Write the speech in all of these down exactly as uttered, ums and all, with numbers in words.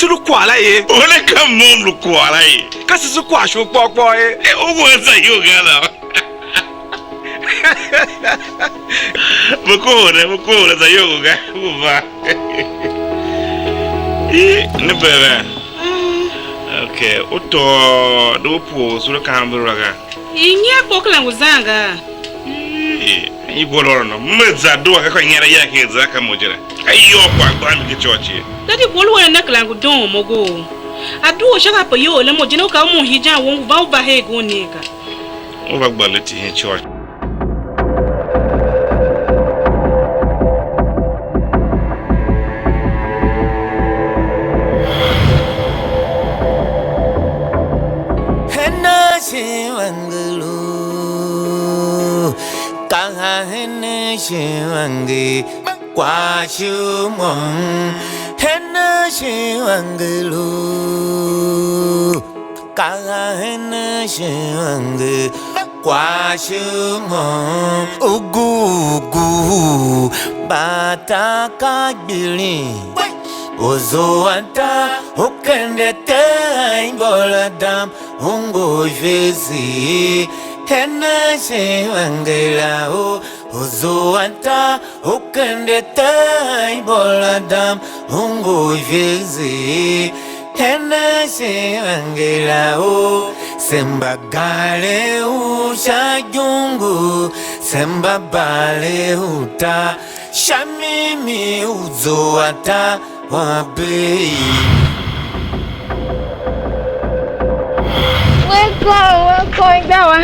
Se lu kwagh la ye. Una ka mo m lu kwagh la ye. Ka se se kwagh shi u kpôr kpôr ye. E, u ngu a za iyol ga la. Me kohol ne, me kohol ne, za iyol ga, u va. Ih, ne bere. Okay, u tôô, de u pue u sule kahan ve la ga. Ii, nyi a kpo kera ngu zan ga? Ii, nyi bo lôr a no? Me za dua ka kô nyera ya ke za ka mo je la. Ka iyol kwagh gba mi ke church ye. Daddy, bo lu eren ne kera ngu doon mo go? A due u sha ka pe iyol ne mo je ne, u ka u mo hijan wo ngu van u va her go ne ga. U va gba leti hen church. Hena shi wangu lu, kaha hena shi wangu kwa shumon. Hena shi wangu lu, kaha hena shi wangu kwa shumon. Ugu ugu bata ka gbilin. Ozo anta ukende te imbola dam. Ungo ivezi, hena shi vangela u, u zua ta, u kende ta iboladam, ungo ivezi, hena shi vangela u, se mba gare u sha igungu, se mba bare u ta, sha mimi u zua ta, Welcome, welcome, Igbawa.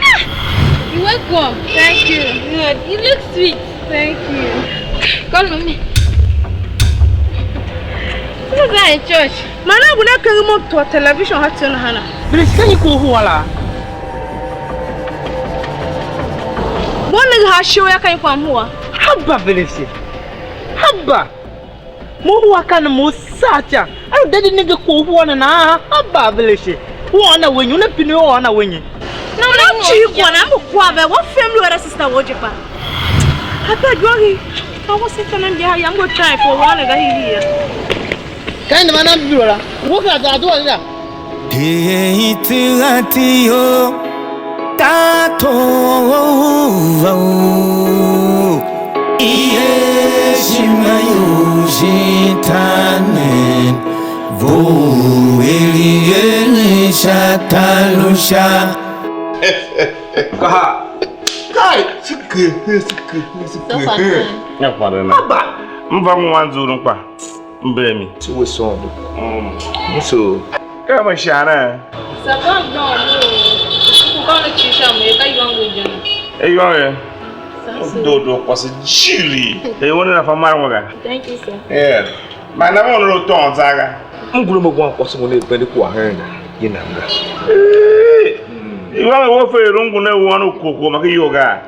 Ah, you welcome. Thank you. Good. You look sweet. Thank you. Come with me. This is our church. Man, I will not carry more to television hat to Hana. Bilis, ka nyi ku hua la? Mo nenge ha show ya ka nyi kwam hua? Haba Bilis. Haba. Mo hua ka ne mo saa ca. A lu dede nenge ku hua ne nahan, haba Bilis. Hua na we nyi? Una pine hua na we nyi? Na una ci kwa na mo kwa ve. What fame lu era sister wo je pa? Hata jwagi. Ka wo sister na mbia ya ngo try for one ga hili ya. Ka ina ma na mbiro la. Wo ka za dua la. Ye iti ati yo, tato va u, iye shima yo shi tanen, vo eli eli sha talusha. Kaha. Kai, sike, sike, sike. So far, fine. Aba. Mva mu wanzurun kpa. Mbe mi. Ti we sondo. Mm. So. Ka ma shana. Sa ka don mo. Ku ka ne chi sha mo, ka yong we jan. E yong e. Sa so. Do do kwase jiri. E wona na fa mar mo ga. Thank you, sir. Yeah. Ma na mo no ton zaga. M gure mo gwan kwase mo ne bende kwa hen ga. Ye nam ga. Eh. Iwa wo fe rungu ne won u koko ma ki yoga.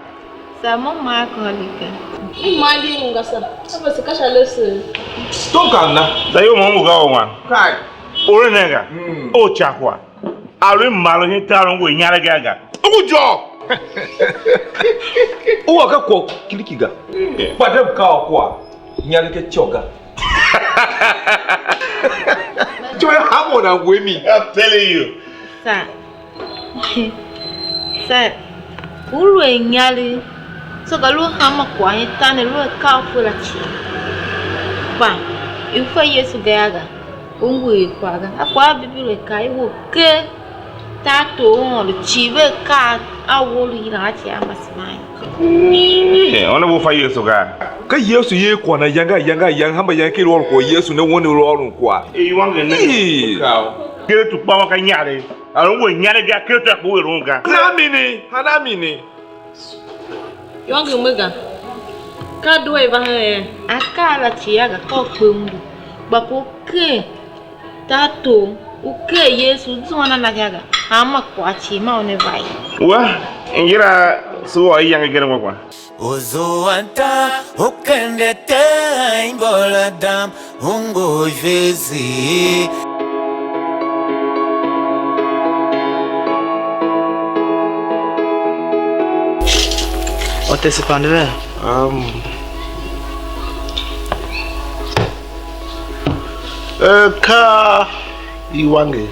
Sa mo ma kôr li ga. M ma ndi unga sa. A vese ka sha lese. Tom kam na. Da yo mo unga o wan. Kai. Ore ne ga. Mm. O chakwa. A lu malo hin tar ungu nyare ga ga. Ungu jo. U wa ka ko kiriki ga. Kpa dem ka o kwa. Nyare ke cho ga. Cho ya ha mo na we mi. I'm telling you. Sa. Sir, u lu a inyaregh, tsô ka lu a hanma kwagh hen tar ne, lu a ka u fe la cii. Kpa i fa Yesu ga yô, ga, u ngu er kwagh ga. A kwagh a Bibilo kaa, i we ker, tartor u Aôndo cii ve akaa a we u lu yilan a ci a mbasevan yô. Ee, una u fa Yesu ga? Ka Yesu yer kwagh na ayange ayange ayange, hanma ayange ken i lu ôron kwagh u Yesu ne, wen u lu ôron kwagh. Iwanger ne. Ee. Ker tu kpa wa ka inyaregh. A lu ngu inyaregh ga, ker tu a kpo u eren ga. Hana mini? Hana mini? Iwanger me ga. Ka due i va hen en? Akaa la cii a ga ka u kpe undu. Kpa ko ken tartor u ker Yesu, u zuan a na ga ga. Hanma kwagh cii ma una va ye. Wa, ngira se u ôr iyange gen wa kwa. U zuan ta, u kende te imboladam, u ngu ivezi. Otese pande vea? Um. Eh, ka iwanger.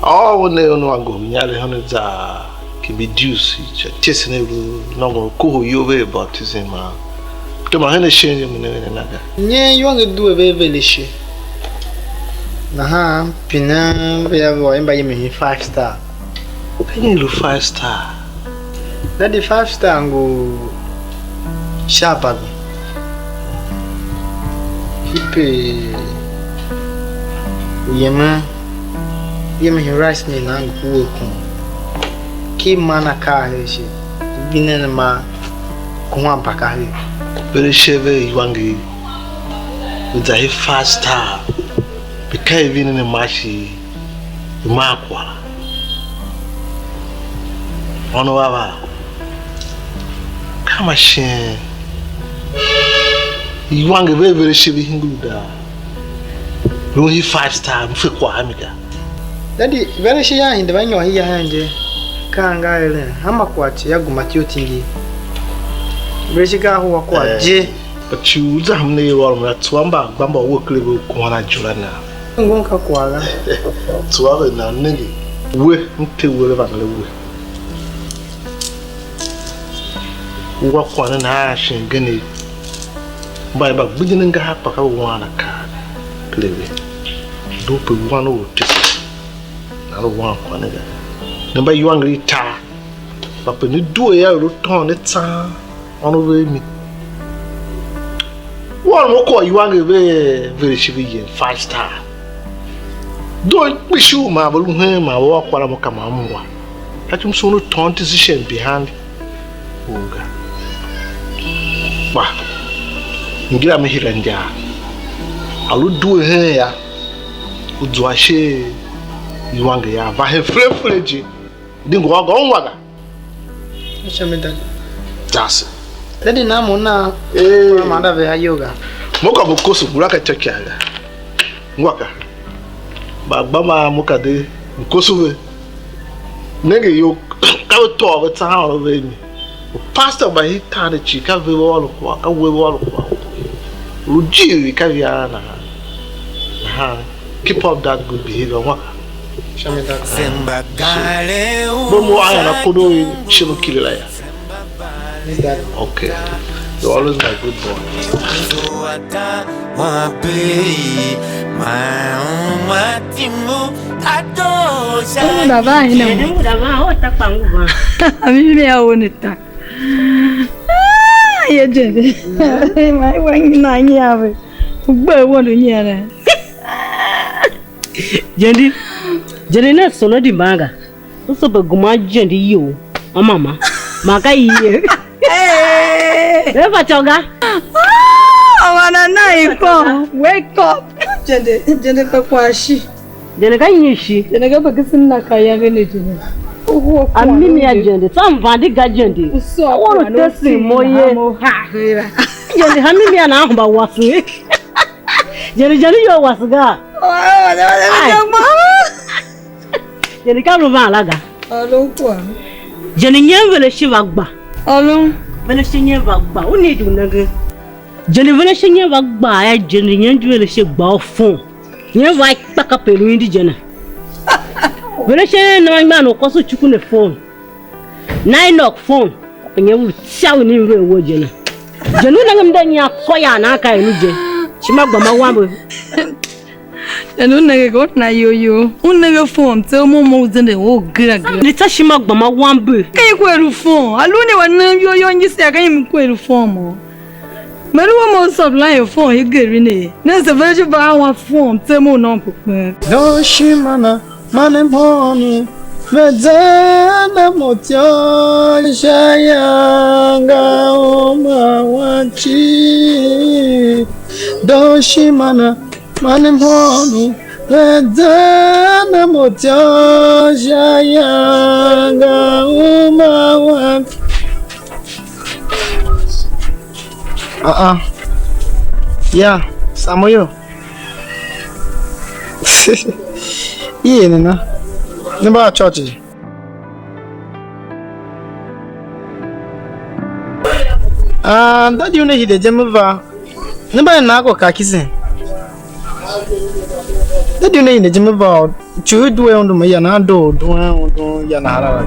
Aôr we ne, un a ngohol inyaregh hen za ki Midius, ica ityesen i lu nôngo kohol iyol ve er baptism, man tema hen ashen je, me ne ve ne na ga. Nyen iwanger due ve ve le ishe? Nahan pinen ve a ve ôr mba yemen five star. Ka nyi lu five star? Daddy, five star ngu sha aba ve. Ipe u yemen, yemen hin rice mill nan ngu kua kon. Ki man akaa her shi, i binen ma kohwan paka her. Vere ishe ve iwanger, ve za hii five star, ve ka i vinen ma shi i maa kwagh la. Ônov a va, ka ma shin iwanger ve vere ishe ve hingir u daa, lu hii five star, m fe kwagh a mi ga. Daddy, vere ishe yan hinde va nyôr hia hen je, ka angar eren, hanma kwagh cii a gema ityough tingi. Vere ishe ka a hua kwagh Eh, je. Kpa ci u za m ne i ôr m la tsua mba gba mba we ker ve u kuhan a jura na. Ngun ka kwagh la. Tsua ve nan nenge. We, m te we ve vangel we. U wa kwagh ne nahan shin gen mba i mba gbidyen angahar kpa ka ve wan akaa ne. Ker ve. Doo pe wan u tese. Nan u wan kwagh ne ga. Ne mba iwanger i tar. Kpa pe ne due yô, i lu tôôn ne tsang, ônov ve a mi. Wan mo kôr iwanger ve vere shi ve yem five star. Doo kpishi u ma ve lu hen ma ve ôr kwagh la mo ka ma m ungwa. Ka ci m sugh u tôôn decision behind u ga. Kpa ngira me hira injar. A lu due hen ya, u zua sha iwanger ya, va hen fele fele je. Di ngu ôgô ungwa ga. Sha mi dadi. That's it. Dadi na mo na. Eh. Kura ma da ve ha yoga. Mo ka mo koso gura ka church ga. Ngwa ka. Ba gba ma mo ka de mo koso ve. Nenge yo ka ve tôô ve tsahan ôr ve mi. Pastor ba hi tan de chi ka ve ôr kwa, ka we ôr kwa. Lu ji ka via na. Aha. Keep up that good behavior. Waka. Show me that. Bo mo aya na kodo i chinu kile la ya. Okay. You're always my good boy. Baba ina. Baba o ta kpangu ba. Ami me a woni ta. Ah, ye je. Mai wa ni na ni ave. Ugbe wo ni ne. Jendi, jendi ne sono di manga. U so be guma jendi yo, a mama. Ma ka iye. Eh. Be fa choga. Ah, wana na iko. Wake up. Jendi, jendi ka kwa shi. Jendi ka nyi shi. Jendi ka be kisin na ka ya ne jendi. Oho. A mimi a jendi. Sa mvandi ga jendi. So, a woro tesi mo ye. Mo ha hera. Jendi ha mimi a na hamba wasu. Jendi jendi yo wasu ga. Ai. Jendi ka lu van la ga. Alo kwa. Jendi nyen vele shi va gba. Alo. Vele shi nyen va gba. U need u nenge. Jendi vele shi nyen va gba ya jendi nyen vele shi gba u fon. Nyen va kpa ka pe lu indi jena. Vele shi na ma no koso chuku ne fon. Na i nok fon. Nge u tsa u ni ve wo je na. Je nu nenge mde nya ko ya na ka enu je. Shima gba ma wambe. Je nu nenge ko na yo yo. U nenge fon te mo mo zende o gira gira. Ni tsa shima gba ma wambe. Ka i kwe lu fon. A lu ne wa na yo yo ngi se ka i mi kwe lu fon mo. Me lu a mo supply your phone i geri ne. Ne se ve ju ba wa phone te mo non ku kpen. Doshimana, mane mhôônom, ve zende mo tyô sha iyange uma wanci. Doshimana, mane mhôônom, ve zende mo tyô sha iyange uma wanci. Ah, ah. Ya, Samuel. Iye nana. Ne mba a church. Ah, ndadi una hide je me va. Ne mba nan ko ka kisen. Dadi una yine jime va u icuh i due undun ya nahan doo u duen undun ya nahan la ga.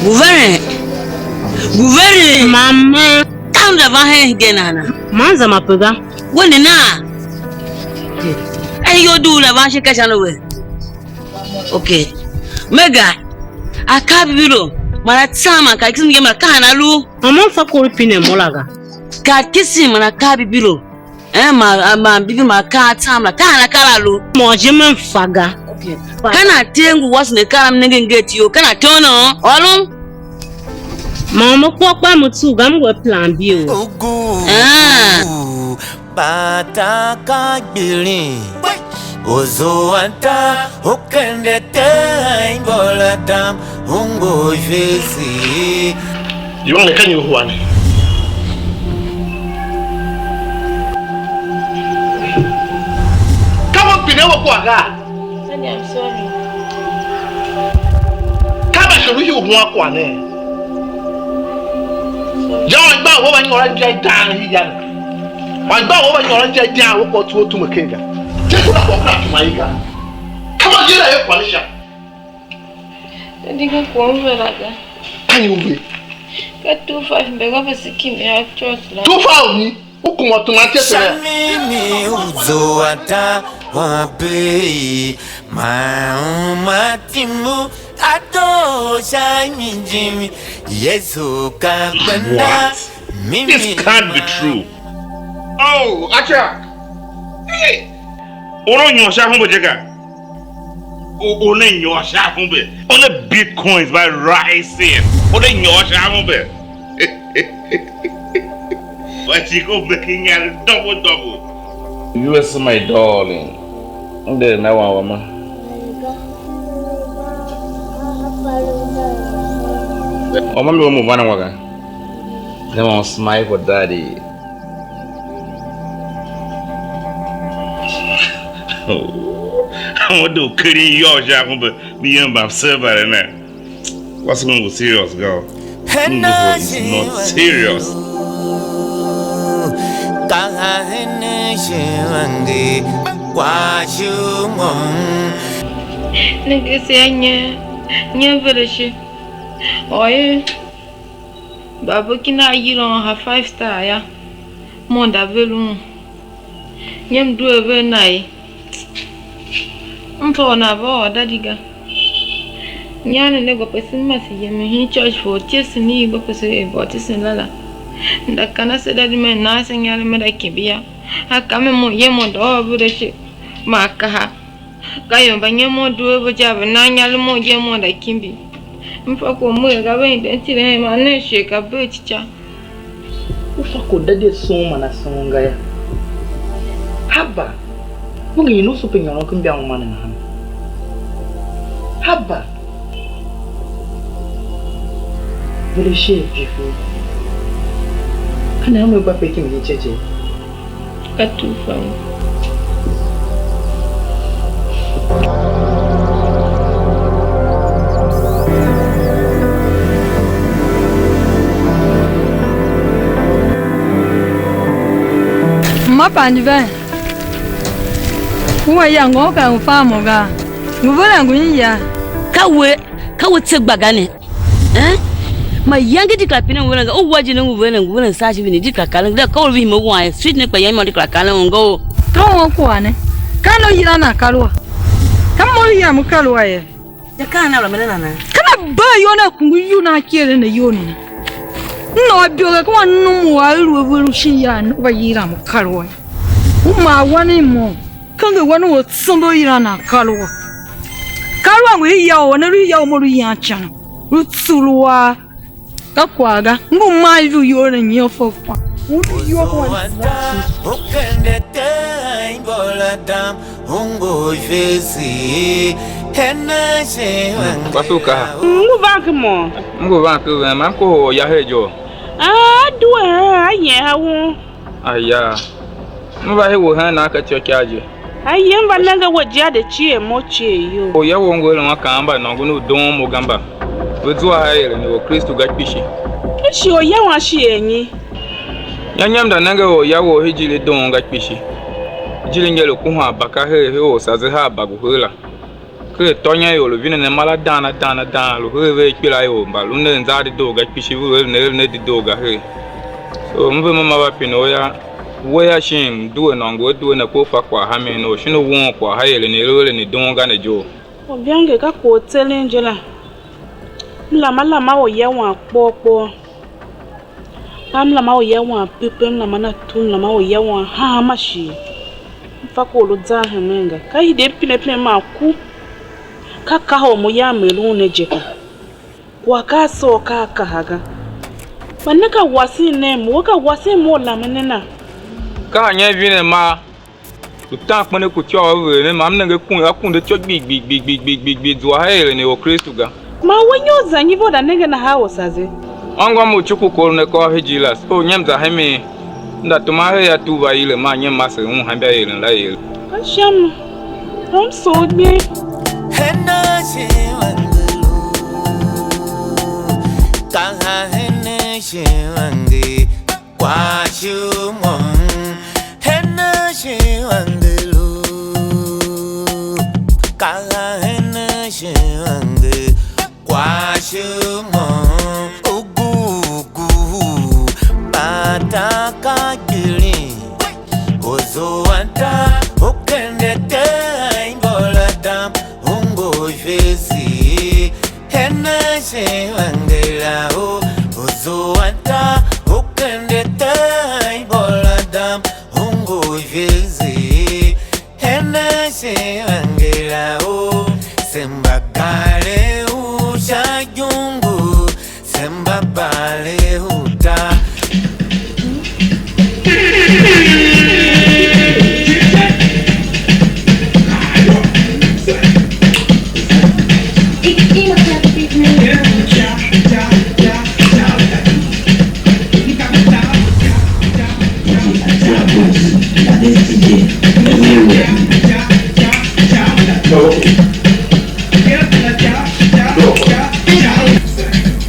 Ngu veren, ngu veren. Mama. Ka m za van hen hegen nana? Man za ma pe ga. We ne na? Ayol dugh la van shin ka sha ne we? Okay. Me ga. Akaa a Bibilo man a tsam man katekisimu nge man ka hana lu? Mama, m fa kor u pine mo la ga. Katekisimu man akaa a Bibilo. Eh, ma, a, ma bibi ma ka a tsam la, ka ana ka la lu. Mo je me m fa ga. Okay. Ka na te ngu wase ne ka m nenge ngeti yo, ka na te ono, ôron. Ma mo kpo kpa mo tsu ga, m ngu a plan B o. Ugu. Ah. Bata ka gbilin. Ozo anta okende te imbola tam ungo jesi. Iwange ka nyi u hua ne? Ka we pine we kwagh ga? Daddy, I'm sorry. Ka mba shon u hua kwagh ne? Ja, wan gba we va nyôr a inja i dang i ya ne. Wan gba we va nyôr a inja i dang we kwagh tsuwe tume ken ga. Je ku na kwagh kura tuma i ga. Ka mba yila ye kwagh ne sha. Daddy, ka kwagh m ve la ga. Ka nyi u ve? Ka two five mbe ka vese kimi a church la. Two five ni? U kuma tuma tese ne? Sha mimi u zoa ta wa pe, ma uma timu ato sha mi jimi, Yesu ka gbenda. What? Mimi. This can't be true. Oh, acha. Hey. Oro nyo sha humbo je ga. U, u ne nyôr sha ahumbe. Only bitcoins by rising. U ne nyôr sha ahumbe. But you go making it double, double. U S, my darling. Nde na wa wa ma. Wa ma mi wa mo vana wa ga. Then I smile for daddy. Mo de u keren iyôgh sha ahumbe, mi yem mbam se vare ne. What's going on serious, girl? Ngufo is not serious. Nenge se nye, nye vere shi. Oye. Mba ve kin a yila un ha five star yô, mo nda ver un. Nyem due ve a na ye. M fa u nan va ôr daddy ga. Nyian ne ne gba pese m ma se yem hen church for tesen i gba pese er baptism la la. Nda kana se daddy me nan se nyian me da kimbi yô. A ka me mo yem mo nda ôr ve de shi ma kaha. Ka ior mba nyen mo due ve je a ve nan inyaregh mo je mo nda kimbi. M fa kwagh m er ga ve hiden tile hen man nen shighe ka bee cica. U fa kwagh dade a song man a song ga yô. Haba, nongo nyi u supe nyôron ken mbam u ma ne nahan? Haba, vere shighe vifu. Ka nahan me gba pe kim ye je je. Ka tufan. Mma pande ven, u a ya ngô u ka u fan mo ga, ngu veren ngu nyi ya? Ka we, ka we tse gba ga ne. Eh? Mayange di kera pine ngu veren ga, u wa je ne ngu veren, ngu veren saa shi vini, di kera karen, da ka u vihi me wan ye, street ne kpa yem mo di kera karen u ngo. Ka u kwagh ne. Ka no yila na kalua. Ka mo yam kalua ye. Ya ka na la me na na. Ka na ba yo na kungu yu na kere ne yo ne. No a bioge kwa num wa lu ve lu shi ya no va yila mo kalua. U ma wan mo. Kange wan u tsondo yila na kalua. Kalua ngu ya o ne lu ya o mo lu yan chan. Lu tsulua. Ka kwagh ga, ngu man iv u iyol ne nyi a fa kwagh. U lu iyol wam zan. Ukende te imbola dam, ungo jesi, hena she. Kwasu ka? M ngu van ki mo. M ngu van ki ven, man kohol ya her jo. Ah, due, ah, yen ha won. Aya. M va he u hen nan ka ityôkyaa je. Ayem va nenge we je, a de cier mo cier iyol. Orya wou ngu eren a kaan mbanôngon u doon mo ga mba ve zua a eren u Kristu ga kpishi. Kpishi orya wam shi er nyi? Nyanyam da nenge orya wou hijir i doon ga kpishi. Hijir i ngelo kuhan baka her, her u saze haa baguhe la. Ker tônya ior lu vinen amara dang a dang a dang, lu her ve ikpelaior mba lu ne zan dedoo ga kpishi, ve eren eren dedoo ga her. So, m ve ma ma va pine u ya, we ya shin m due nôngo a due ne, ko u fa kwagh ha mi ne, u shin u won kwagh ha eren i lu eren i doon ga ne je. Oryange ka kwagh u tseren je la. M lama lama orya wam kpôr kpôr. Ka m lama orya wam pepe, m lama na tu, m lama orya wam hanma shighe. M fa kwagh u lu zan hemen ga. Ka hide m pine pine man ku. Ka kaha u mo yam er un ne je ga. Kwagh ka a soo, ka a kaha ga. Kpa ne ka wasen nen mo, we ka wasen mo u lamen ne na. Ka hanyen vinen maa? Lu tan kpen a ku ityô u a ver ne, ma m nenge kun, a kunde ityô gbi gbi gbi gbi gbi gbi gbi zua a eren i Orkristu ga. Man we nyi u za nyi ve u da nenge nahan u saze? Ôngôm u cuku kor ne kôr hijir la, so nyem za hemen, m da tuman her a tugh va yile, man nyem mase un hembe a eren la eren. Ka sha mi, m soo je. Hena shi wangelu, ka ha hena shi wange. Kwa shumon, hena shi wangelu, kala hena shi wange. Kwa shumon, ugu ugu, bata ka gili, ozo anta, ukende te, imbola dam, ungo fesi. Hena shi wangela o, ozo anta, ukende te, imbola dam, ungo fesi. Hena shi wangela o, semba gale u sha jungu, semba bale u ta.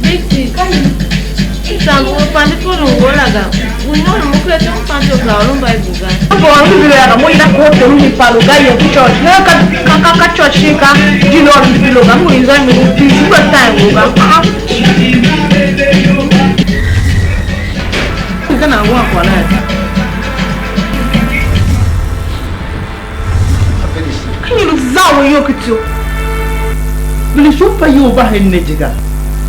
Big T, ka nyi? Isan u kpa ndi pun u wo la ga. U nyôr u mo kera tom fan je u kera ôron Bible ga. Bo ôron Bible la ga, mo yila ko u ter u mi palo ga, ye ku church. Ne ka, ka, ka, ka church shin ka di ne ôron Bible lo ga, mo inza mi u ti u gba time u ga. Ah. Ka nan wan kwagh ne. Ka nyi lu zan we iyol ki tso? Vele shi u fa iyol va hen ne je ga.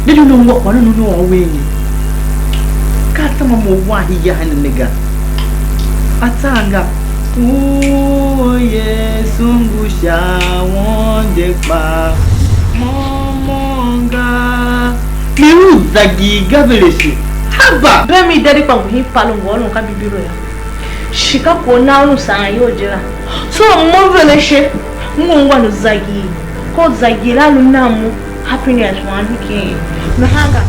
De di lu ungwa kwagh ne, u ôr wen ye. Ka a tsa ma mo wan hia hen ne ga. A tsa nga. U Yesu ngu sha won je kpa mo mo ga. Mi u za gii ga vele shi. Haba! Ve mi deri kpa ngu hin palo ngu ôron ka Bibilo yô. Shi ka kwagh u nan lu saan iyol je la. So mo vele she, m ngu ungwan u zagir. Ka u zagir la lu nan mo happiness wam hegen. Nahan ga,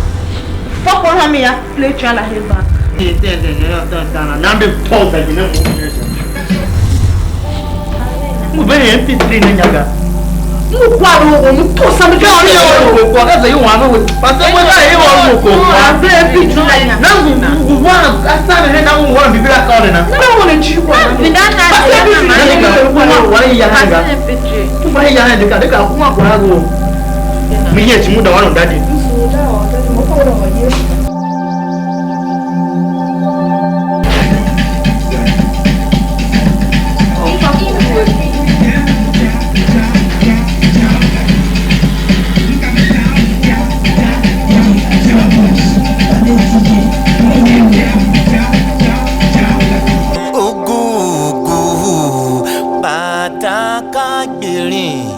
fa kwagh ha mi ya, play cha la he back. Ni ten ten ne ya tan tan na. Nan de tôô zagir ne mo. Ngu ben M P three ne nya ga. Ngu kwagh u, u mu tosa mi. Ka u ya u ko kwa, ka ze yu wa me we. Pastor we ka ye wa u ko kwa. A ve M P three la nya. Na ngu, ngu wa, a sa ne na ngu wa Biblia ka ne na. Na wa ne chi kwa. Vinda na. Pastor M P three na ngu kwa wa ya ha ga. Pastor M P three. Ku ba ya ha de ka, de ka kuma kwa go. Mi ye chi mu da wa no dadi. Mu su da wa, da mo ko wa ye. Ugu, ugu, bata ka gbilin.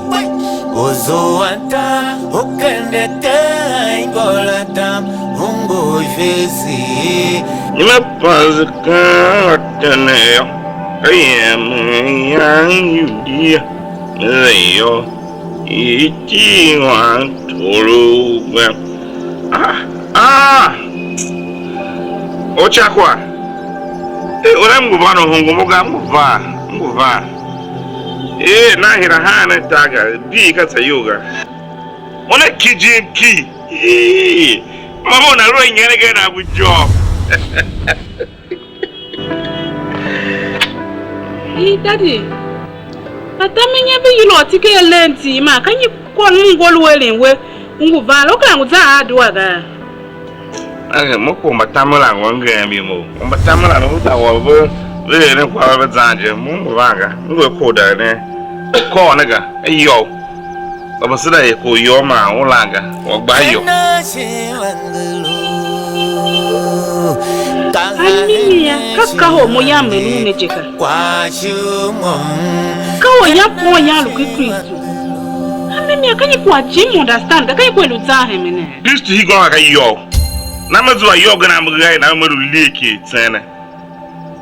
Ozo ata, okende te, ibola tam, ungo ifesi. Nime panze ken atene yô, ka yem ian Yudia, me ve yô, iti wan toro u gbem. Ah, ah! Ochakwa, e, ora m ngu van u hungum u ga, m ngu van, m ngu van. Ee, nan hira haan a tar ga, di ka tsa iyol ga. Una kijim ki. Ii, ma mo na lu a nyen a gen a ngu ijôv. Ii, daddy, atamen nyi ve yila u iti ken lenti ma, ka nyi kwagh u ngô lu eren we u ngu van la, u kera ngu zan a adua ga? Enge, mo ko mbatamera ngô ngeen imo. Mbatamera ne u za wôr ve, ve eren kwagh ve zan je, mo ngu van ga. Ngu a ko da ne. Kôr ne ga, ayô. Kpa mbasera er kwagh u yô man u lan ga, kwagh gba ayô. Anmimia, ka ka u mo yam me lu ne je ga. Ka u yam pon yam lu ken Kristu. Anmimia, ka nyi kwagh jim mo understand ga, ka nyi kwagh lu zan hemen ne? Kristu hii gôngo ka yô. Na me zua yô, gen a me gha, na me lu liek tsen ne.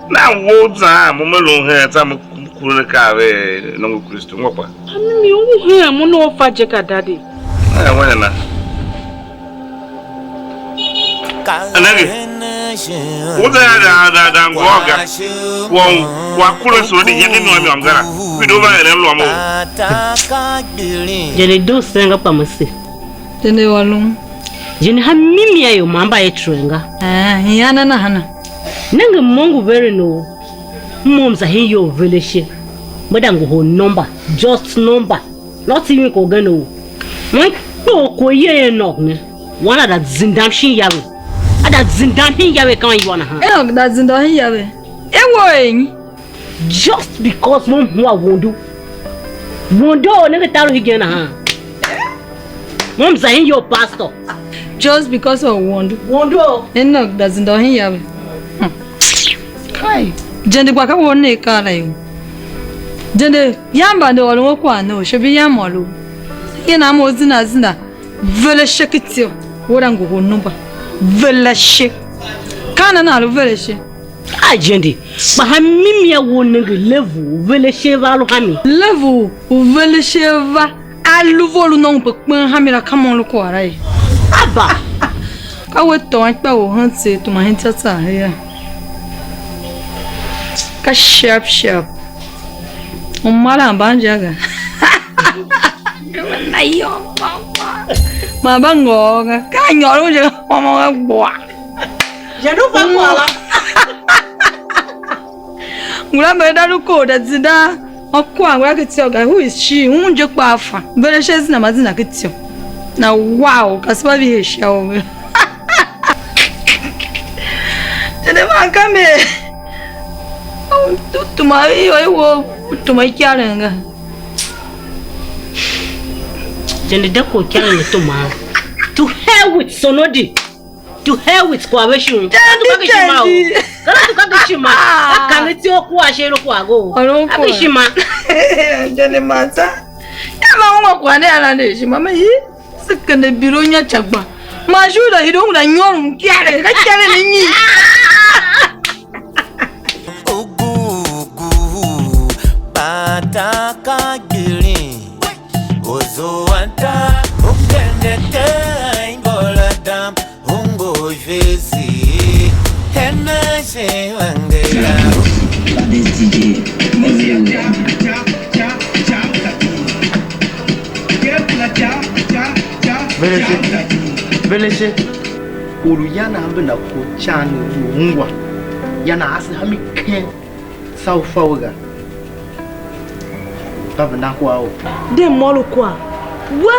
Na wo zan mo me lu hen, tsa me kure ka ve nongo Kristu ngô kpa. Anmimia, u hen mo ne u fa je ga, daddy. Eh, wene na. Anenge. U za ya da, da, da ngôô ga. Kwagh u, kwagh kuren sule di nyange môm môm ga la. Kpido va eren lôôm ou. Je ne doo senga kpa me se. Je ne wa lun. Je ne ha mimi a ior ma mba e tren ga. Ah, ian a nahana. Nenge mo ngu veren u mo m za hen iyol vele ishe. Me da ngohol number, just number. Not even ko gen o. Wan kpo ko ye Enoch ne. Wan a da zindam shin yawe. A da zindam shin yawe kan iwa nahan. Enoch da zindam shin yawe. E wo enyi? Just because mo m hua wondu. Wondu o nenge tar u hegen nahan. Mo m za hen iyol pastor. Just because of wondu. Wondu o. Enoch da zindam shin yawe. Hmm. Kai. Jende gba ka wo ne ka la yo. Jende yamba de ôron kwagh ne u, shebi yam ôr u. Ye na mo zina zina. Vele ishe ki tyo. Wo da ngohol number. Vele ishe. Ka na na lu vele ishe. A jende. Kpa ha mimi a wo nenge level u vele ishe va lu ha mi. Level u vele ishe va. A lu vo lu nôngo pe kpen ha mi la, ka mo lu kwagh la ye. Aba! Ka we tôô ikpa u hen tser, tuma hen ityô tsaa her yô. Ka sharp sharp. U mara mban je ga. Ayô, mama. Ma ba ngôôr ga. Ka nyôr u je ga, mama ga gbua. Je du fa kwagh la. Ngula mbere da lu kor da zida. Akua ngula ke tiô ga, who is she? Un je kpa a fa. Vere she zina ma zina ke tiô. Na wow, ka se mba vihe sha u ve. Tende man ka me. Tu tuma i o i wo tuma ikaren ga. Tende de ko ikaren ne tuma. To hell with Sonodi. To hell with kwagh ve shon. Ka tu ka kishima o. Ka tu ka kishima. Ka kange tio kwagh she lo kwagh go. Ka kishima. Jene mata. Ya ma ungwa kwagh ne ala ne shima me hi. Se kende biro nya chagba. Ma shuda hido ngula nyorum kiare. Ka kiare ne nyi. Ugu ugu pata ka girin. Ozo anta ukende te imbola dam. Ungo ivezi, energy wange ya. Baddest D J everywhere. Beleshe, beleshe. Uru yana ambe na ko chan uru ungwa. Yana ase hami ken. Sa u fa we ga. Ka venda kwagh ou. De mô lu kwagh. We,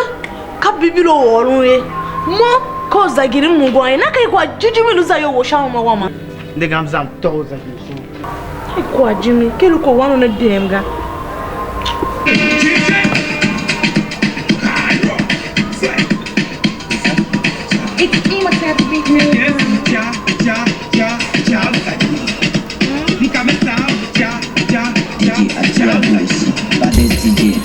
ka Bibilo u ôron ye. Mo, ka u za girim ungwan ye. Na ka i kwagh jijingi lu za ior wou sha uma wama. Nde gam zam tôô u za girim shin. I kwagh jimi, ke lu kwagh wan u ne dem ga. It's Emo Savage Beat Music. D J Atia Voice, baddest D J.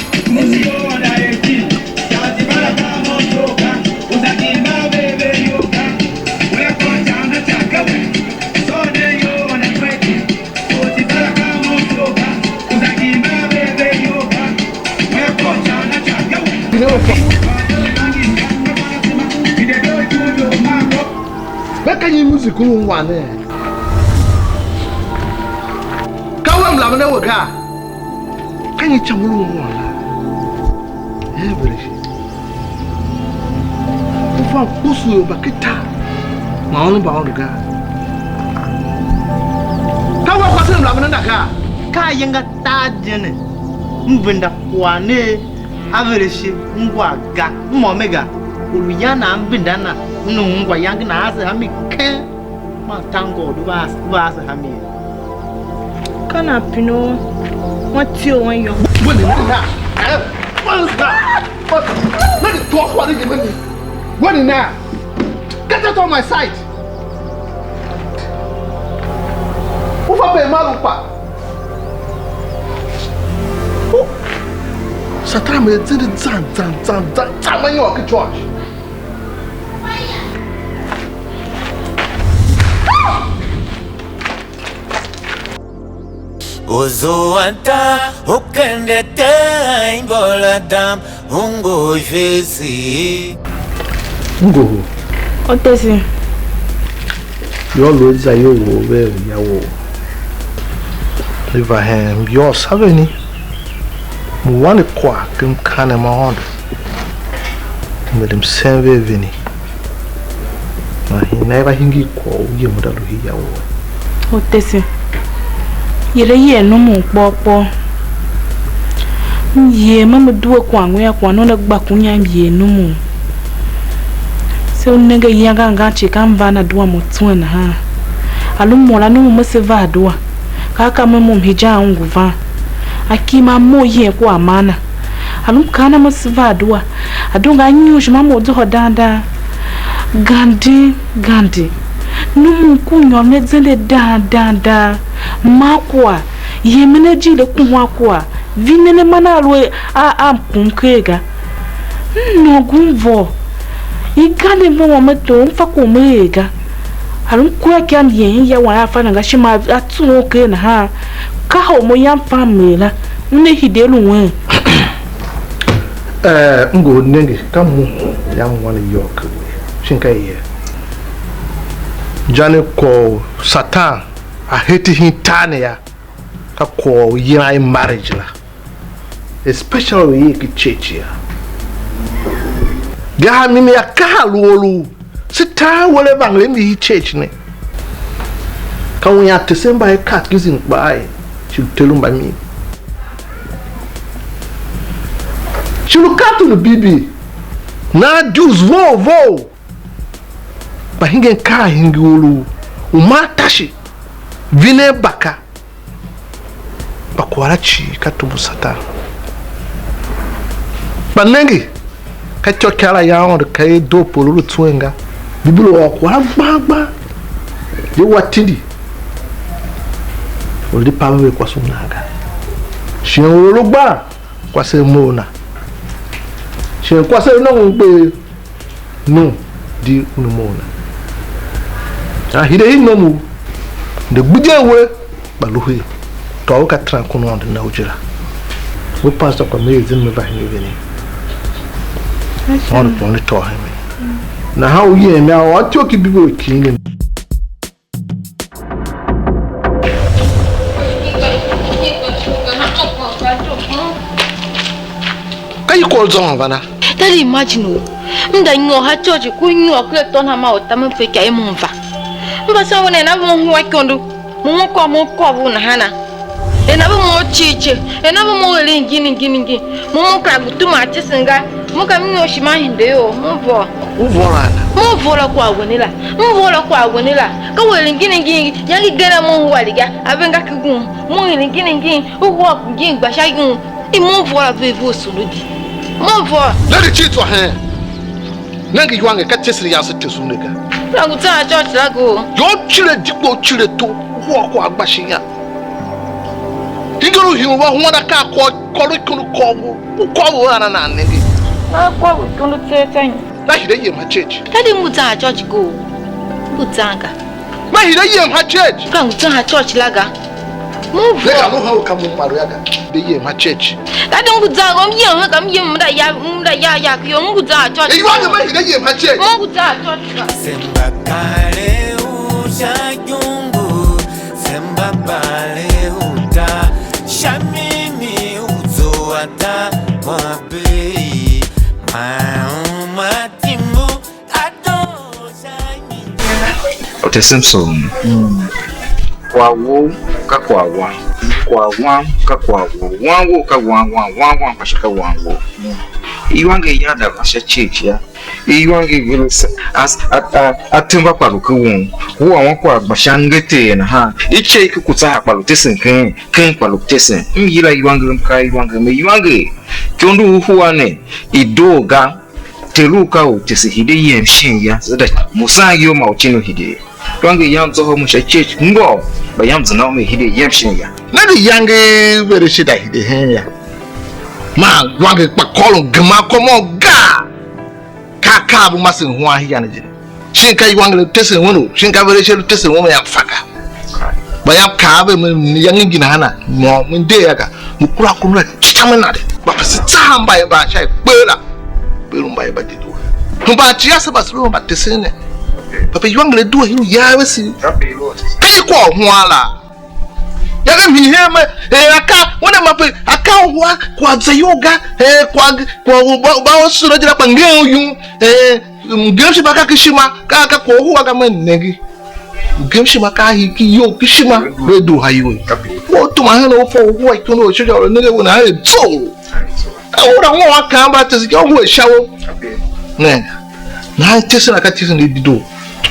Ve ka nyi music u ungwan ne? Ka we mlamen a we gaa? Ka nyi ica u lu ungwan la? Ee, Bereshi. U fa mkposo u ior mba ken tar man ônov mba Aôndo ga. Ka wea kwase mla venda gaa? Ka ayange atar je ne, m venda kwagh ne a Bereshi ungwa ga, m ôr me ga. Or u yan nan m venda na, m lu ungwa iyange na ase ha mi keng. Man thank God, u va, u va ase ha mi ye. Ka nan pine u, wan tio wan yô. When is that? Eh? When is that? What? Let it talk what you mean. When is that? Get out of my sight. U fa pe ma lu kpa. Satan me zindi zan zan zan zan zan ma nyôr ki church. Uzua ta ukende te imbola dam ungu vezi. Ngohol. Otesi. Yô, lu a zayol wou vea ya wou. I va hen myôôso a veni. Mo wan a kwagh ken mkaanem ma Aôndo, m er msen ve a vini, man hii nana va hingir kwagh u yem u da lu hia wou? Otese, yere yer num u kpôr kpôr. M yer, ma me due kwagh ngu yô, kwagh ne una gba kunya, m yer num u. Se u nenge iyange angan cii ka m van a due mo tswen nahan. A lu mo la num u me se va a due. Ka a ka mo mo mhijaan u ngu van. A kim a mo yen kua a man na. A lu mkaanem a se va a due. A due nga a nyôr ishima mo zôhô dang dang. Gande, gande. Num u ku nyôr ne zende dang dang dang. Ma kwagh. Yemen ajiir a kuhwan kwagh. Vinen a man a lu a, a mkum ker ga. M nôngo m vôr. I gande mve wam a tom, m fa kwagh me er ga. A lu m kua ikyam yen ya wan a fa nan ga, shima a tsughun ker nahan. Ka hôr mo yam fam mer la, una hide lu wen. Eh, m ngu nenge, ka mo yam wan iyol ke we. Shin ka ye? Jane kwagh u Satan a heti hin tar ne ya, ka kwagh u yilan i marriage la. Especially u i ki church ya. Gaha mimi a kaha lu or u se taan uwegh evangeli mbi i church ne. Ka un ya tese mba i catechism kpaa ye, shi lu ter u mba mi. Shi lu captain u B B, na dues vough vough. Kpa hingen kaa hingir or u, u ma tashi, vinen baka. Kpa kwagh la cii ka tumbu Satan. Kpa nenge, ka ityôkyaa la ya Aôndo ka i doo polo lu tswen ga. Bibilo ôr kwagh la gban gban. Ye wa tindi. Or di paven ve kwase u nan ga. Shighe or u lu gban kwase a mough na. Shighe kwase a nôngo mkpee. No, di unu mough na. A hide i nom u, de gbidye we, kpa lu her. Tôô u ka terankon u Aôndo na u je la. We pastor, kpa me er zim me va hen a veni. Aôndo pon ne tôô hen me. Nahan u yem a ôr ityough ki Bibilo kighir ne. Ka i kor zôhon va na? Daddy, imagine o. M da nyôr ha church ku nyôr ken atô nahan ma u tamen feika i mo m va. M va sôn we ne, na ve mo hua ikondo. Mo mo kôr mo kôr ve u nahana. Ena ve mo cii ce, ena ve mo eren ngin ngin ngin. Mo mo kera ngu tuma atesen ga. Mo ka m nyôr ishima hinde ior, mo vôr. U vôr a na? Mo vôr a kwagh wen la. M vôr a kwagh wen la. Ka u eren ngin ngin, yange gen a mo hua li ga. A ve nga ki gun. Mo eren ngin ngin, u hua ngin gba sha yum. I mo vôr a ve ve u sulu di. Mo vôr. Lady Chitwa hen. Nenge iwange ka ityesen yase tese u ne ga. Kera ngu zan a church la go. Yô, u cire dikpo, u cire to, u hua kwagh gba shin ya. Hingir u hii u va huan akaa kôr, kôr u ikondo kôr u, u kôr u ana nan nenge. Na kôr u ikondo tseegh tsô nyi? Na hide yem ha church. Daddy, m ngu zan a church go. M ngu zan ga. Na hide yem ha church. Ka ngu zan a church la ga. Mo vôr. Ne ka mo ha u ka mo maru ya ga. Hide yem ha church. Daddy, m ngu zan go, m yem ha ka m yem m da ya, m da ya ya ku yo, m ngu zan a church. E yua ne ma hide yem ha church. M ngu zan a church ga. Semba kare u sha yungu, semba bale u ta, sha mimi u Ote Samson, kwagh wou ka kwagh wam, kwagh wam ka kwagh wou, wan wou ka wan wam, wan wam kpa shi ka wan wou. Iwanger ya da va sha church ya, iwanger vele se, as, a, a, a temba kpa lu ke won, wua wan kwagh gba sha angeter nahan, i che i ke kutsa ha kpa lu tesen ken, ken kpa lu tesen. M yila iwanger, m kaa iwanger, me iwanger, ikondo u hua ne, i doo ga. Ter u ka u tese hide yem shin ya, so that mo san iyol ma u cin u hide. Iwanger yam zôhô mo sha church ngô, kpa yam zenda u me hide yem shin ya. Nenge iyange vere shida hide hen ya. Man iwanger kpa kôron gema kômô ga. Ka akaa bu masen huan hia ne je. Shin ka iwanger lu tesen wen u, shin ka vere she lu tesen wen u yam fa ga. Kpa yam kaa ve me, iyange ngi nahana, mo me nder ya ga. Mo kura ko me la cha me na de. Kpa pe se tsa mba ye ba sha kpe la. Pe lu mba ye ba de due. Hemba ati ase mba se lu mba tesen ne. Kpa pe iwanger due hiu ya ve si. Ka i kwagh u huan la. Yaga mhii hen me, eh, aka, una ma pe, aka u wa, kwagh za iyol ga, eh, kwagh, kwagh u ba, ba u sura jira kpa ngen u yum, eh, mgemshima ka kishima, ka, ka kwagh u hua ga me nenge. Mgemshima ka hii ki iyol kishima, ve dugh ha iwe. Wo tuma hen u fa u hua ikondo u sha u nenge we na hen tso. Ka ura wan a kaan mba tese ki a hue sha u. Ne. Nahan tese na ka tese ne dedoo.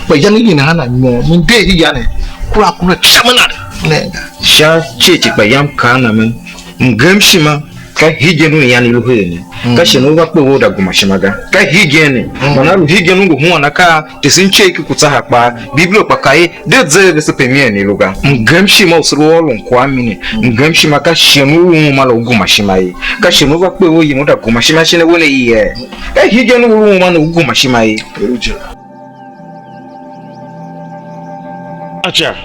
Kpa iyange ngi nahan a nyôr, me nder i ya ne. Kura kura cha me na. Ne. Sha church kpa yam kaan na me. Mgemshima ka hegen u ian i lu her ne. Ka shin u va kpe u da guma ishima ga. Ka hegen ne. Man a lu hegen u ngu huan akaa, tesen church ki kutsa ha kpaa. Bibilo kpa ka er, de ze vese pe mien i lu ga. Mgemshima u se lu ôron kwagh mini. Mgemshima ka shighe u u uma la u guma ishima ye. Ka shighe u va kpe u yem u da guma ishima shin a we ne ye. Ka hegen u lu uma ne u guma ishima ye. Acha.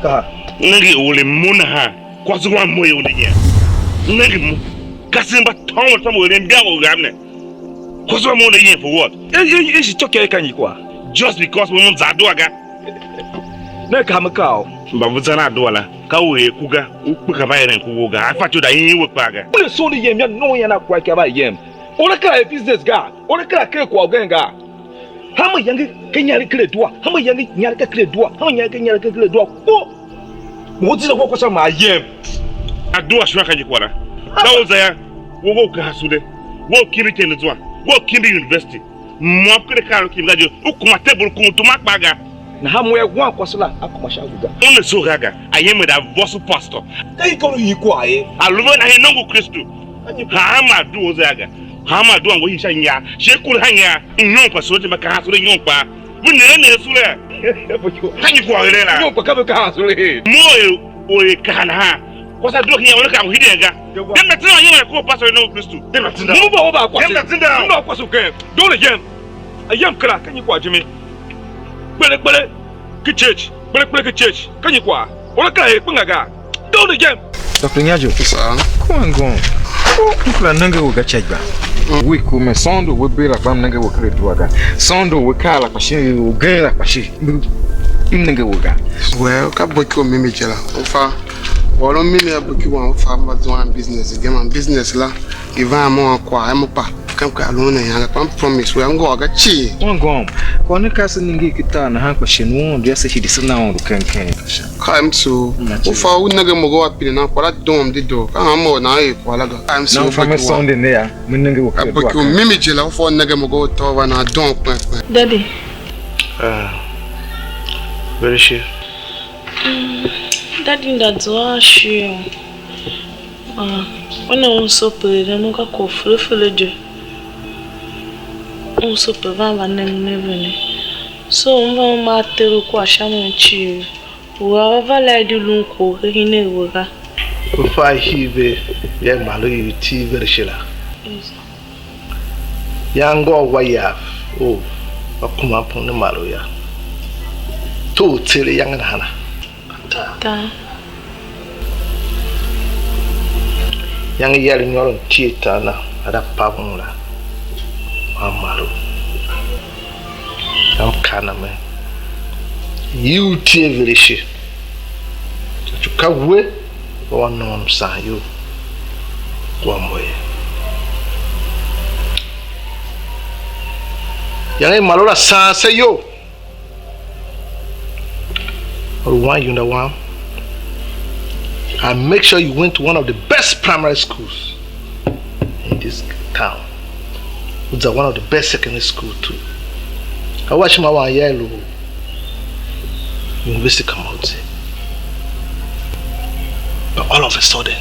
Ka. Nenge u le mo nahan. Kwase wam mo ye u ne ye. Nenge mo. Ka se mba tômon tômon u eren bia u gam ne. Kwase wam mo u ne ye for what? E, e, e shi tôkia i ka nyi kwagh? Just because mo mo za dua ga. Ne ka me kaa u. Mba ve zan adua la, ka u er ku ga, u kpe ka mba eren ku wou ga, a fatyô u da yin we kpaa ga. Una soo ne yem ya, nongo yan a kwagh ki a va yem. Una kera er business ga, una kera ker kwagh ugen ga. Hanma iyange ka inyaregh ker adua, hanma iyange inyaregh ka ker adua, hanma inyaregh ka inyaregh ker adua kpo. Mo u zile wou kwase ma yem. Adua shon ka nyi kwagh la. Ka u za ya, wo wo ka hasunde, wo kimbi ityendezwa, wo kimbi university. Môm ken akaa a lu kim ga je, u kuma tebul kun tuma kpaa ga. Nahan mo ya wan kwase la, a kuma sha a we ga. Una soo ga ga, a yem er apostle pastor. Ka i ka lu yin kwagh ye. A lu ve nahan i nongo u Kristu. Hanma a due u za ga. Hanma a due ango hin sha inya. Shi kure ha inya. Nyon pa sule je mba kahan sule nyon kpa. Ve ne ne sule. Ka nyi kwagh eren la? Nyon kpa ka ve kahan sule he. Mo e o e kahan nahan. Kwase a due ken inya una ka ngu hiden ga. Dem na tena yem na ko pastor i nongo u Kristu. Dem na tenda. Mo ba o ba kwase. Dem na tenda. Mo ba kwase u ken. Dole yem. A yem kera ka nyi kwagh jime? Kpele kpele ki church, kpele kpele ki church, ka nyi kwagh? Una kera er kpenga ga? Down again. Doctor Nyajo. Sir. Come and go on. Oh, m kera nenge we ga cha gba. Week u me Sunday we be la kpa m nenge we kere dua ga. Sunday we kaa la kpa shi, ugen la kpa shi. M nenge we ga. Well, ka boki u mimi je la. U fa. Wala u mimi a boki wan u fa mba zuan business. Gema business la. I van mo a kwagh a mo kpa. Kam ka lu ne yanga, kpa m promise we, a ngôôr ga cii. Wan gôm, kwagh ne ka se nenge ki tar nahan, kpa shin u Aôndo yô, se hide se na Aôndo ken ken. Ka M C O, u fa u nenge mo a pine nan kwagh la doo dedoo. Ka hanma or nan er kwagh la ga. Ka M C O. Nan fa me Sunday ne ya, me nenge u a kera boki dua u kan. Mimi je la, u fa u nenge mo a tôô va nan doo kpen kpen. Daddy. Ah. Very sure. Daddy, nda zua a shighe. Ah, una un sopere eren u ka kwagh fere fere je. Un sope van va nengen a vene. So, m va m a ter u kwagh sha mi cii, u a va va lai di lun kwagh u henen we ga. U fa hii ve, ya ma lu i tii ver shi la. Yes. Ya ngôôr wa yav u a kuma pun ne ma lu ya. Tugh u tser iyange nahana. Tar. Iyange yar nyôron tie tar na, a da pav un la, a mar u. Ka m kaa na mer, yi u tie vere ishe, ka we, va wa nôôn msan you. Kwagh mo ye. Yange i mar u la saan se iyol. Or wan yunda wam. I make sure you went to one of the best primary schools in this town. It's one of the best secondary school too. I watch my one year old university come out. But all of a sudden,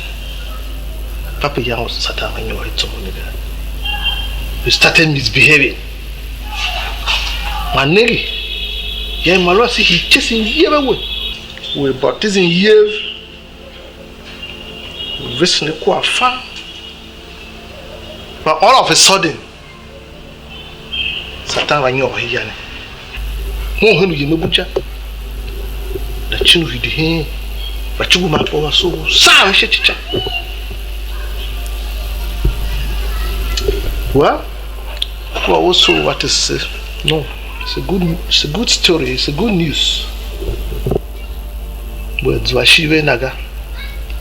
Papa Yang was Satan when you were to me. You started misbehaving. My nigga, yeah, my Lord, see, he chasing you away. We baptism yev, we vesen ne kwagh fa. But all of a sudden, Satan va nyôr hen ya ne. Mo hen uyem a buja. La cin u hide hen. Va cugul man kpa va soo. Saa ve sha cica. Well, what was so what is uh, no. It's a good it's a good story. It's a good news. Wea zua ishigh ve na ga,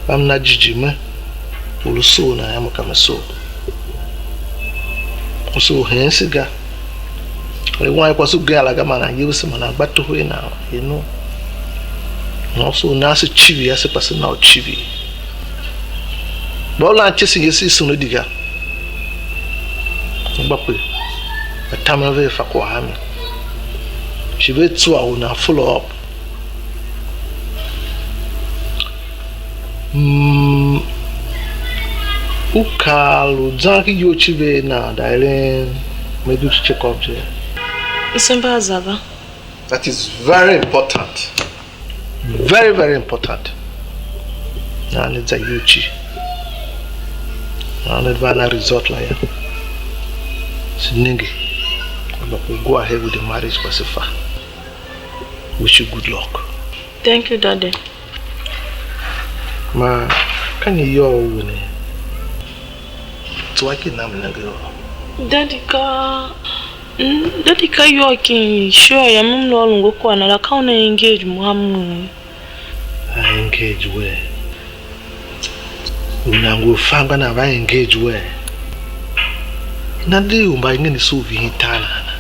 va m na jighjigh me, u lu soo nan yô, me ka me soo. U soo heen se ga. Kpa i wan kwase ugen la ga, man nan yevese, man nan gba toho i nan, ye no. Nahan u soo nan se civir ase, kpa se na u civir. Mba u lan ityesen ye se i sune di ga. Mba kpe, mba tamen ve fa kwagh a mi. Shi ve tsua u nan follow up. Mm, u kaa lu zan ki iyol civir nan da eren medical check up je? Msemba a za va. That is very important. Very, very important. Nan ne za iyol ci. Nan ne va na result la ya. Se nenge. But we go ahead with the marriage, kpa se fa. Wish you good luck. Thank you, Daddy. Ma ka nyi iyôgh u ne? Tsua ki nam nenge yô. Daddy ka mm, Daddy ka iyôgh ki sure ya mem lu ôron kwagh na la ka una engage mo a mo. A engage we. U nan ngu fan gba nan va engage we. Nan di u mba ngi ni su vihin tar nana.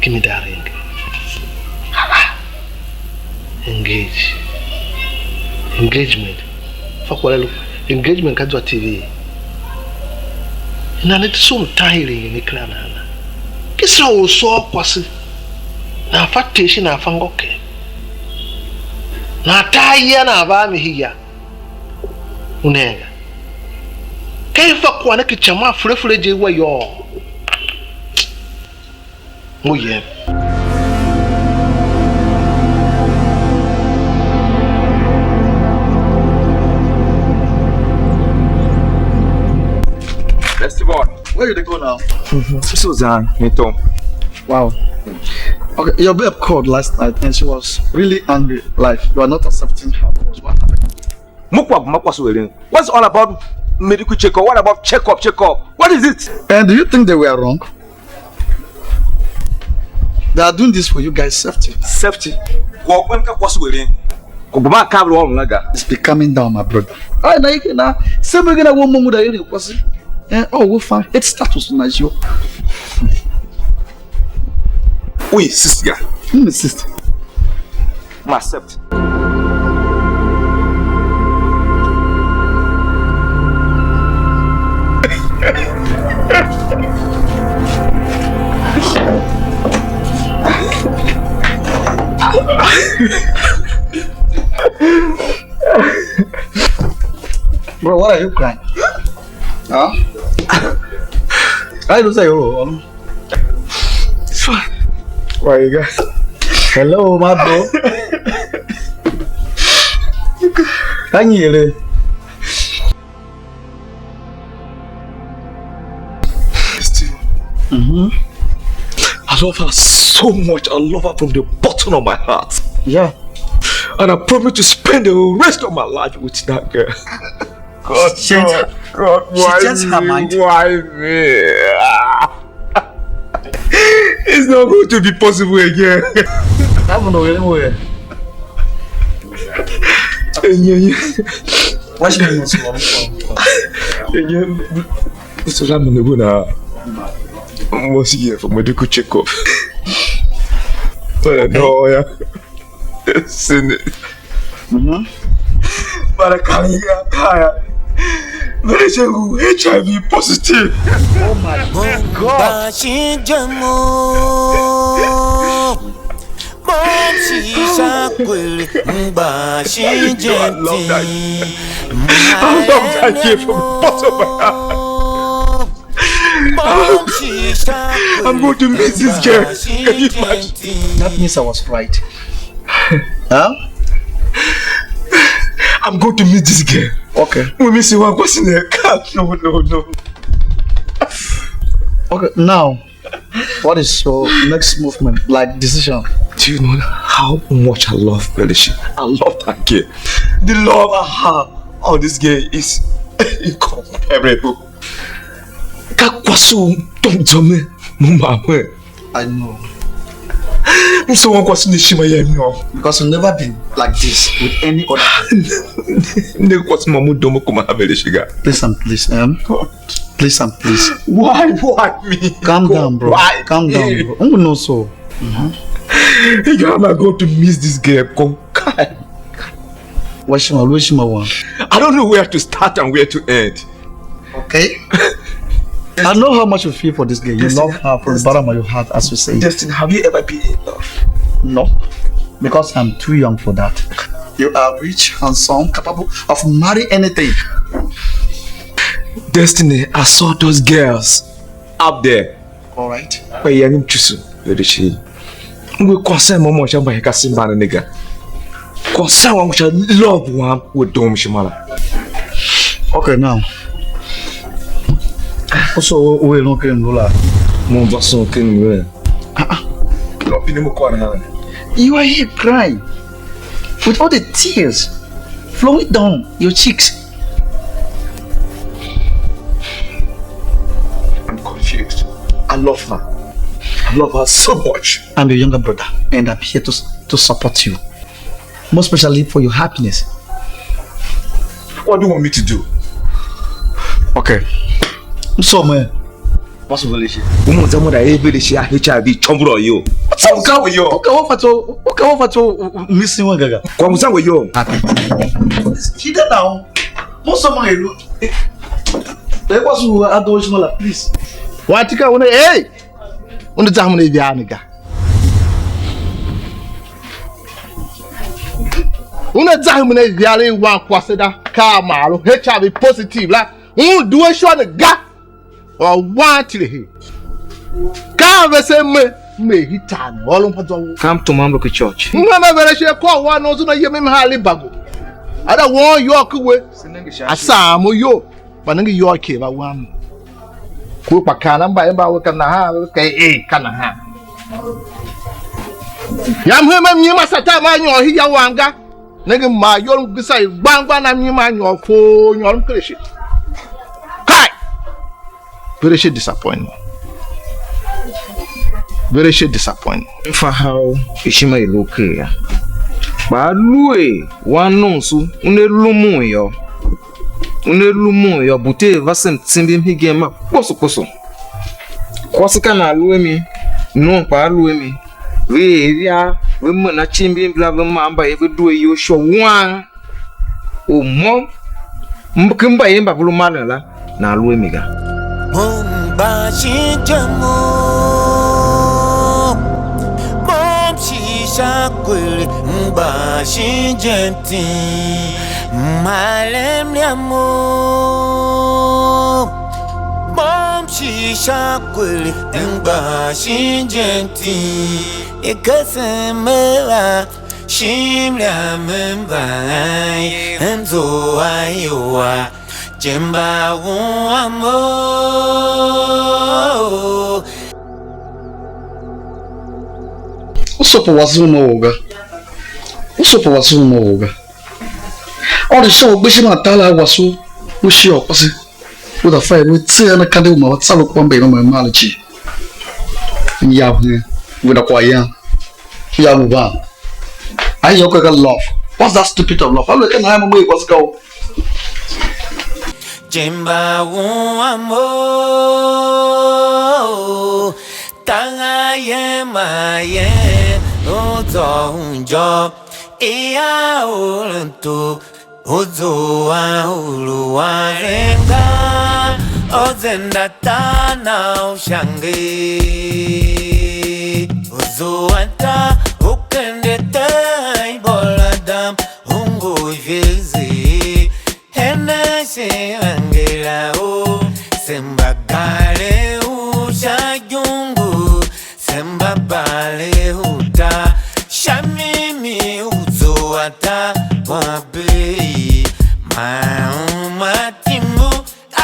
Give me that ring. Engage. Engagement. Fa kwagh la lu. Engagement ka zwa T V. Nan ne sum tan i ring ne kra nana. Kisa u so kwase. Nan fa teshi nan fa ngoke. Nan ta ya nan va mi hiya. U nenga. Ka i fa kwagh ne ki ican man fure fure je i wa yôô. Ngu yem. Festival. Where you dey go now? So zan, mi tom. Wow. Okay, your babe called last night and she was really angry. Like, you are not accepting her calls. What happened? Mukwa guma kwa suwelin. What's all about medical checkup? What about checkup, checkup? What is it? And do you think they were wrong? They are doing this for you guys' safety. Safety. Kwa kwa kwa suwelin. Kuguma kabri wa unaga. It's becoming down, my brother. Ai na yake na. Sebe gina wo mungu da yele kwasi. Eh, oh, we find it status na yo. We sister. Hmm, sister. Ma accept. Bro, what are you crying? Huh? I don't say, oh, why you guys? Hello, my bro. Can you hear? Mm-hmm. I love her so much. I love her from the bottom of my heart. Yeah. And I promise to spend the rest of my life with that girl. God, she changed, God, God, she why changed her me? Mind. Why me? Ah. It's not going to be possible again. That one over anywhere. Yeah, yeah. Why she not so? Again, so that money go now. Must here for medical checkup. Uh, no, yeah. Send it. Mm-hmm. But I can't hear. Very soon, H I V positive. Oh my God. I love that. I love that gift from the bottom of my heart. I'm going to miss this girl. Can you imagine? That means I was right. Huh? I'm going to miss this girl. Okay. We miss you one question there. No, no, no. Okay, now, what is your next movement, like, decision? Do you know how much I love Belishi? I love that girl. The love I have on this girl is incomparable. Ka kwase u tom zome mu ma hwe. I know. M se wan kwase ne shima ya mi o. Because I've never been like this with any other person. Ne kwase ma mu domo kuma ha Belishi ga. Please and please, um, please and please. Why, why me? Calm down, bro. Why? Calm down, bro. Who know so? Mm-hmm. You am I going to miss this girl? Come, kai. Washima, Washima one. I don't know where to start and where to end. Okay. I know how much you feel for this girl. You Destiny, love her from the Destiny, bottom of your heart, as you say. Destiny, have you ever been in love? No, because I'm too young for that. You are rich, handsome, capable of marry anything. Destiny, I saw those girls up there. All right. Kpa yange m chusu, vere shi. Ngue concern mo mo sha mba ka simba ne ga. Concern wam sha love wam we dom shima la. Okay, now. Also, we no ken la. Mo va so ken we. Ah ah. Lo pine mo kwa na. You are here crying with all the tears flowing down your cheeks. I'm confused. I love her. I love her so much. I'm your younger brother, and I'm here to, to support you, most especially for your happiness. What do you want me to do? Okay. So, man, what's the relationship? Umu za mo da e vere shi a H I V chombro yo. What's up with you? Okay, what for to, okay, what for to, missing one gaga. Kwa mzango yo. Happy. Shida now. Most of my look. They was who I don't smell, please. Watika une, hey! Une za une vya ni ga. Une za une vya le wa kwase da ka malo H I V positive la. Un due shwa ne ga. Or wan tile he. Ka vese me, me hita ne. Olo mpa zo. Come to Mamloki Church. Una me vere she ko wa no zuna ye me hali bago. Ada won yo ku we. Asa mo yo. Kpa nenge iyôgh ki va wam. Ku kpa kaan a mbayev mba ve ka nahan, ve ka ee, ka nahan. Yam hen ma mnyima Satan ma nyôr hia wam ga. Nenge ma iyol m gbisa i gban gban na mnyima a nyôr foo, nyôr m kereshi. Kai! Very she disappointment. Very she disappointment. M fa how ishima i lu ker yô. Kpa aluer wan nomso una lumun yô, una lumun yô, bute va sem tsimbi m hegen ma kposo kposo. Kwase ka nan lu a mi, nom kpaa lu a mi. Ve er ivia, ve mena tsimbi mbila, ve maa mbayev ve due iyol sha wan u mo, m-, ken mbayev mba ve lu maren la, nan lu a mi ga. Mo m gba shin je mo, mo m shi sha kwere, m gba shin je mtim, m haren mliam mo, mo m shi sha kwere, m gba shin je mtim, i kesen me va, shin mliam me va, m zua iwa, je mba wua mo. U sopo wase u mough ga. U sopo wase u mough ga. Aôndo sha u gbe ishima atar a wase u, u shighe u kwase. U za fa er u tser a na kande u ma va tsar u kpa mbayev mba mar cii. M yav hen, u venda kwaghyan. U yav u van. A ya u ka love. What's that stupid of love? Aluer ka nahan mo me kwase ga u. Jimba u amo, tanga yem a yem, u zô u njô, ia u lentu, u zua u lu a renga, o zenda ta na u shange, u zua ta u kende te iboladam, u ngu ivezi. Hene se angela u, se mba gale u sha ijungu, se mba bale u ta sha mimi u zua ta wa bei. Ma uma timu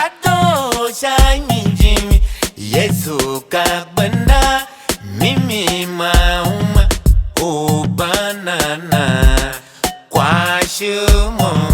a doo sha mi jimi, Yesu ka gbenda mimi ma uma u banana kwa shumon.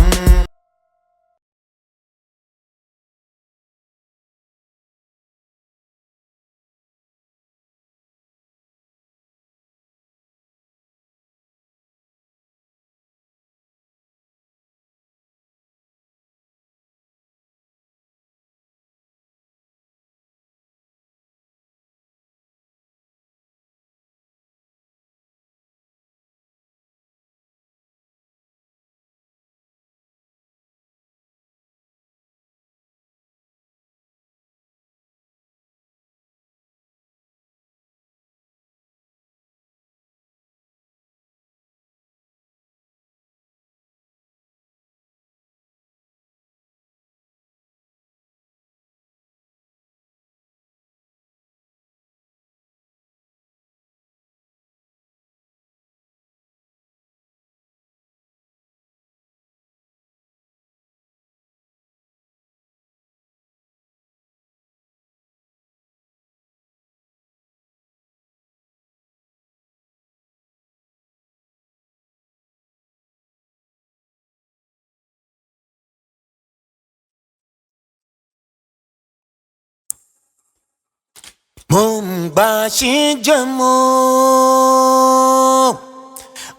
Mo m gba shin je mo,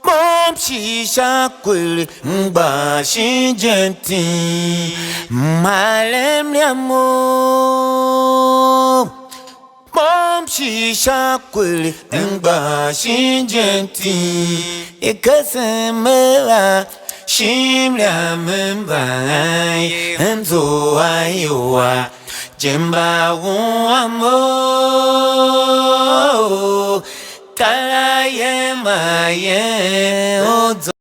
mo m shi sha kwele, m gba shin je mtim, m alem liam mo. Mo m shi sha kwele, m gba shin je mtim, i kesen me va shin mliam mba ye, m zua iwua, je mba wua mo, kar a yem a yem, o